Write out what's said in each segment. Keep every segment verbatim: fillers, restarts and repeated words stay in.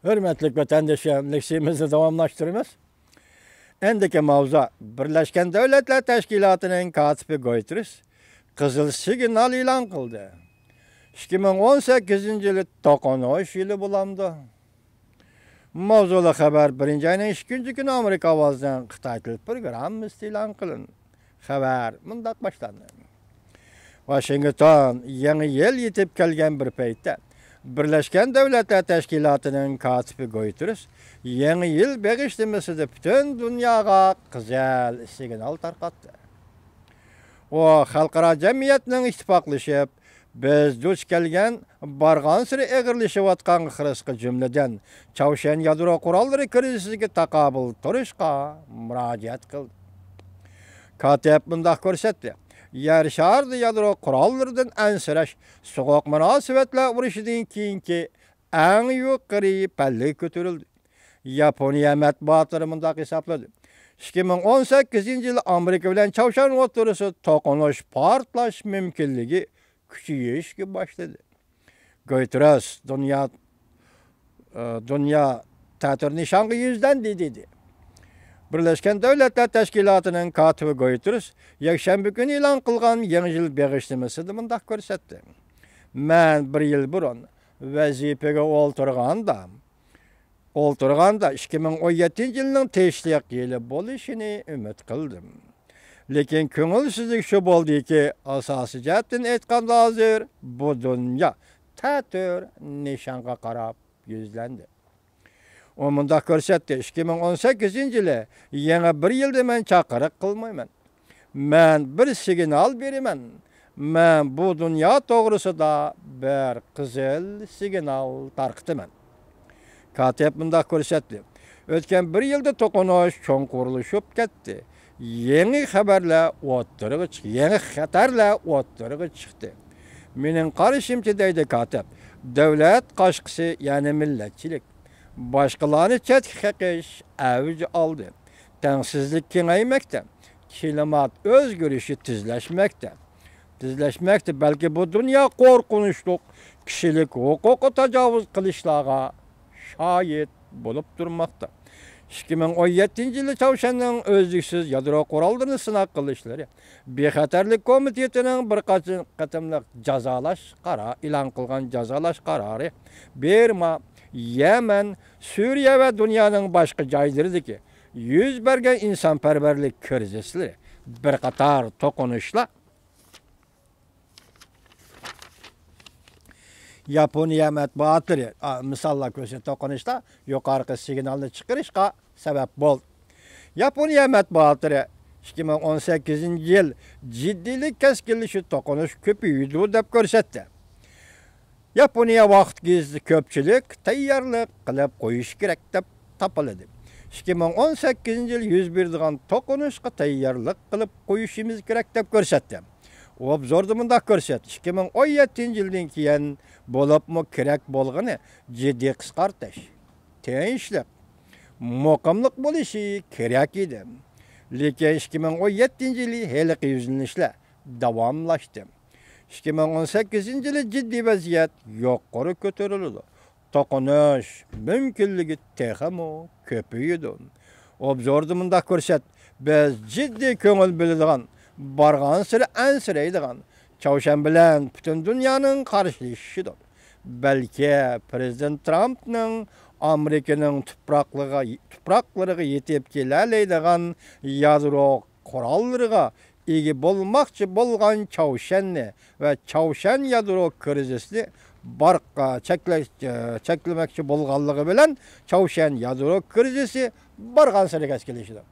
ھۆرمەتلىك ۋەتەندىشىم، لېكسىيىمىزنى داۋاملاشتۇرىمىز. ئەندىكى ماۋزۇ، بىرلەشكەن دۆلەتلەر تەشكىلاتىنىڭ كاتىپى گۇتېررېس قىزىل سىگنال ئېلان قىلدى. ئىككى مىڭ ئون سەككىزىنچى يىلى توقۇنۇش يىلى بولامدۇ؟ ماۋزۇلۇق خەۋەر بىرىنچى ئاينىڭ ئىككىنچى كۈنى ئامېرىكا ئاۋازىنىڭ قىتاي تىل پروگراممىسىدا ئېلان قىلىندى. خەۋەر مۇنداق باشلاندى. ۋاشىنگتون، يېڭى يىل يېتىپ كەلگەن بىر پەيتتە، بىرلەشكەن دۆلەتلەر تەشكىلاتىنىڭ كاتىپى گۇتېررېس يېڭى يىل بېغىشلىمىسىدا پۈتۈن دۇنياغا قىزىل سىگنال تارقاتتى. ئۇ خەلقئارا جەمئىيەتنىڭ ئىتتىپاقلىشىپ، بىز دۇچ كەلگەن بارغانسېرى ئېغىرلىشىۋاتقان خىرىسقا، جۈملىدىن چاۋشيەن يادرو قوراللىرى كىرىزىسىگە تاقابىل تۇرۇشقا مۇراجىئەت قىلدى. كاتىپ مۇنداق كۆرسەتتى: يەر شارىدا يادرو قوراللىرىدىن ئەنسىرەش سوغۇق مۇناسىۋەتلەر ئۇرۇشىدىن كېيىنكى ئەڭ يۇقىرى پەللىگە كۆتۈرۈلدى. ياپونىيە مەتبۇئاتلىرى مۇنداق ھېسابلىدى: ئىككى مىڭ ئون سەككىزىنچى يىل ئامېرىكا بىلەن چاۋشيەن ئوتتۇرىسىدا توقۇنۇش، پارتلاش مۇمكىنلىكى كۈچىيىشكە باشلىدى. گۇتېررېس دۇنيا، ئى، دۇنيا تەتۈر نىشانغا يۈزلەندى، دېدى. بىرلەشكەن دۆلەتلەر تەشكىلاتىنىڭ كاتىپى گۇتېررېس يەكشەنبە كۈنى ئېلان قىلغان يېڭى يىل بېغىشلىمىسىدا مۇنداق كۆرسەتتى: مەن بىر يىل بۇرۇن ۋەزىپىگە ئولتۇرغاندا، ئولتۇرغاندا ئىككى مىڭ ئون يەتتىنچى يىلنىڭ تىنچلىق يىلى بولۇشىنى ئۈمىد قىلدىم. لېكىن كۆڭۈلسىزلىك شۇ بولدىكى، ئاساسىي جەھەتتىن ئېيتقاندا، ھازىر بۇ دۇنيا تەتۈر نىشانغا قاراپ يۈزلەندى. ئۇ مۇنداق كۆرسەتتى: ئىككى مىڭ ئون سەككىزىنچى يىلى يېڭى بىر يىلدا مەن چاقىرىق قىلمايمەن. مەن بىر سىگنال بېرىمەن. مەن بۇ دۇنيا توغرىسىدا بىر قىزىل سىگنال تارقىتىمەن. كاتىپ مۇنداق كۆرسەتتى: ئۆتكەن بىر يىلدا توقۇنۇش چوڭقۇرلىشىپ كەتتى. يېڭى خەۋەرلەر ئوتتۇرىغا چىق-، يېڭى خەتەرلەر ئوتتۇرىغا چىقتى. مېنىڭ قارىشىمچە، دەيدۇ كاتىپ، دۆلەت قاشقىسى، يەنى مىللەتچىلىك، باشقىلارنى چەتكە قېقىش ئەۋج ئالدى. تەڭسىزلىك كېڭەيمەكتە. كىلىمات ئۆزگىرىشى تېزلەشمەكتە. تېزلەشمەكتە، بەلكى بۇ دۇنيا قورقۇنچلۇق كىشىلىك ھوقۇققا تاجاۋۇز قىلىشلارغا شاھىت بولۇپ تۇرماقتا. ئىككى مىڭ ئون يەتتىنچى يىلى چاۋشيەننىڭ ئۈزلۈكسىز يادرو قوراللىرىنى سىناق قىلىشلىرى، بىخەتەرلىك كومىتېتىنىڭ بىر قانچە قېتىملىق جازالاش قارا-، ئېلان قىلغان جازالاش قارارى، بىرما، يەمەن، سۈرىيە ۋە دۇنيانىڭ باشقا جايلىرىدىكى يۈز بەرگەن ئىنسانپەرۋەرلىك كىرىزىسلىرى، بىر قاتار توقۇنۇشلار، ياپونىيە مەتبۇئاتلىرى، ئا، مىساللار كۆرسە، توقۇنۇشتا يۇقىرىقى سىگنالنى چىقىرىشقا سەۋەب بولدى. ياپونىيە مەتبۇئاتلىرى ئىككى مىڭ ئون سەككىزىنچى يىل جىددىيلىك كەسكىنلىشىپ، توقۇنۇش كۆپىيىدۇ، دەپ كۆرسەتتى. ياپونىيە ۋاقىت گېزىتى كۆپچىلىك تەييارلىق قىلىپ قويۇش كېرەك، دەپ تاپىلىدى. ئىككى مىڭ ئون سەككىزىنچى يىل يۈز بېرىدىغان توقۇنۇشقا تەييارلىق قىلىپ قويۇشىمىز كېرەك، دەپ كۆرسەتتى. ئوبزوردا مۇنداق كۆرسەتتى: ئىككى مىڭ ئون يەتتىنچى يىلدىن كېيىن بولۇپمۇ كېرەك بولغىنى جىددىي قىسقارتىش، تىنچلىق، مۇقىملىق بولۇشى كېرەك ئىدى. لېكىن ئىككى مىڭ ئون يەتتىنچى يىلى ھېلىقى يۈزلىنىشلەر داۋاملاشتى. ئىككى مىڭ ئون سەككىزىنچى يىلى جىددىي ۋەزىيەت يۇقىرى كۆتۈرۈلىدۇ. توقۇنۇش مۇمكىنلىكى تېخىمۇ كۆپىيىدۇ. ئوبزوردا مۇنداق كۆرسەت، بىز جىددىي كۆڭۈل بۆلىدىغان، بارغانسېرى ئەنسىرەيدىغان، چاۋشيەن بىلەن پۈتۈن دۇنيانىڭ قارشىلىشىشىدۇر. بەلكى پىرېزىدېنت ترامپنىڭ ئامېرىكىنىڭ تۇپراقلىرىغا، تۇپراقلىرىغا يېتىپ كېلەلەيدىغان يادرو قوراللىرىغا ئىگە بولماقچى بولغان چاۋشيەننى ۋە چاۋشيەن يادرو كىرىزىسىنى بارقا چەكلەش، چەكلىمەكچى بولغانلىقى بىلەن، چاۋشيەن يادرو كىرىزىسى بارغانسېرى كەسكىنلىشىدۇ.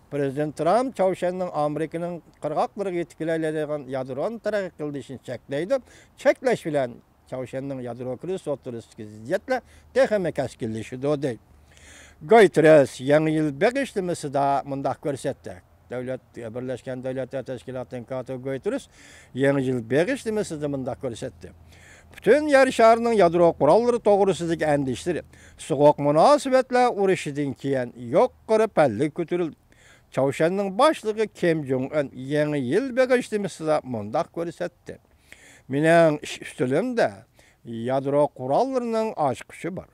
پىرېزىدېنت ترامپ چاۋشيەننىڭ ئامېرىكىنىڭ قىرغاقلىرىغا يېتىپ كېلەلەيدىغان يادرونى تەرەققىي قىلدۇرۇشىنى چەكلەيدۇ. چەكلەش بىلەن چاۋشيەننىڭ يادرو كىرىزىسى ئوتتۇرىسىدىكى زىددىيەتلەر تېخىمۇ كەسكىنلىشىدۇ، دەيدۇ. گۇتېررېس يېڭى يىل بېغىشلىمىسىدا مۇنداق كۆرسەتتى. دۆلەت، بىرلەشكەن دۆلەتلەر تەشكىلاتىنىڭ كاتىپى گۇتېررېس يېڭى يىل بېغىشلىمىسىدا مۇنداق كۆرسەتتى: پۈتۈن يەر شارىنىڭ يادرو قوراللىرى توغرىسىدىكى ئەندىشىلىرى سوغۇق مۇناسىۋەتلەر ئۇرۇشىدىن كېيىن يۇقىرى پەللىگە كۆتۈرۈلدى. چاۋشيەننىڭ باشلىقى كىم جوڭ ئۈن يېڭى يىل بېغىشلىمىسىدا مۇنداق كۆرسەتتى: مېنىڭ ئىش ئۈستىلىمدە يادرو قوراللىرىنىڭ ئاچقۇچى بار.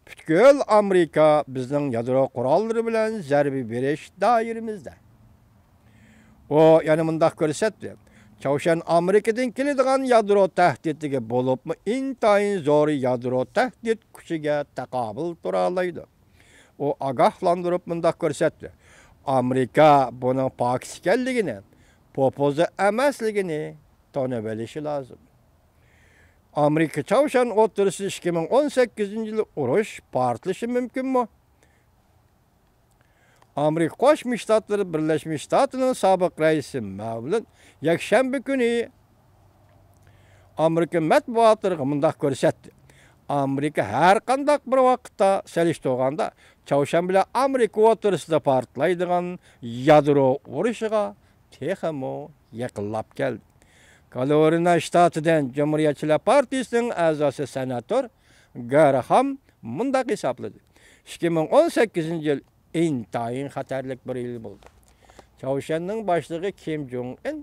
پۈتكۈل ئامېرىكا بىزنىڭ يادرو قوراللىرى بىلەن زەربە بېرىش دائىرىمىزدە. ئۇ يەنە مۇنداق كۆرسەتتى، چاۋشيەن ئامېرىكىدىن كېلىدىغان يادرو تەھدىتىگە، بولۇپمۇ ئىنتايىن زور يادرو تەھدىت كۈچىگە تاقابىل تۇرالايدۇ. ئۇ ئاگاھلاندۇرۇپ مۇنداق كۆرسەتتى، ئامېرىكا بۇنىڭ پاكىت ئىكەنلىكىنى، پوپوزا ئەمەسلىكىنى تونۇۋېلىشى لازىم. ئامېرىكا چاۋشيەن ئوتتۇرىسىدا ئىككى مىڭ ئون سەككىزىنچى يىلى ئۇرۇش پارتلىشى مۇمكىنمۇ؟ ئامېرىكا قوشما شتاتلىرى بىرلەشمە شتاتىنىڭ سابىق رەئىسى ماۋلىن يەكشەنبە كۈنى ئامېرىكا مەتبۇئاتلىرىغا مۇنداق كۆرسەتتى، ئامېرىكا ھەر قانداق بىر ۋاقىتتا سېلىشتۇرغاندا چاۋشيەن بىلەن ئامېرىكا ئوتتۇرىسىدا پارتلايدىغان يادرو ئۇرۇشىغا تېخىمۇ يېقىنلاپ كەلدى. كالورىنا شتاتىدىن جۇمھۇرىيەتچىلەر پارتىيىسىنىڭ ئەزاسى سېناتور گارخام مۇنداق ھېسابلىدى، ئىككى مىڭ ئون سەككىزىنچى يىل ئىنتايىن خەتەرلىك بىر يىل بولدى. چاۋشيەننىڭ باشلىقى كىم جوڭ ئىن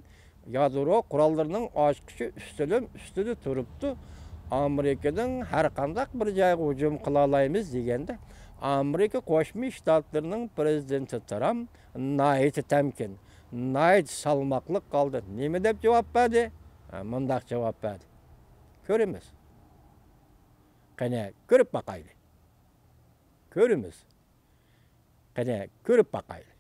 يادرو قوراللىرىنىڭ ئاچقۇچى ئۈستىلىم ئۈستىدە تۇرۇپتۇ، ئامېرىكىنىڭ ھەر قانداق بىر جايىغا ھۇجۇم قىلالايمىز دېگەندە، ئامېرىكا قوشما شتاتلىرىنىڭ پرېزىدېنتى ترامپ ناھايىتى تەمكىن، ناھايىتى سالماقلىق ھالدا نېمە دەپ جاۋاب بەردى؟ ھە، مۇنداق جاۋاب بەردى. كۆرىمىز. قېنى، كۆرۈپ باقايلى. كۆرىمىز. قېنى، كۆرۈپ باقايلى.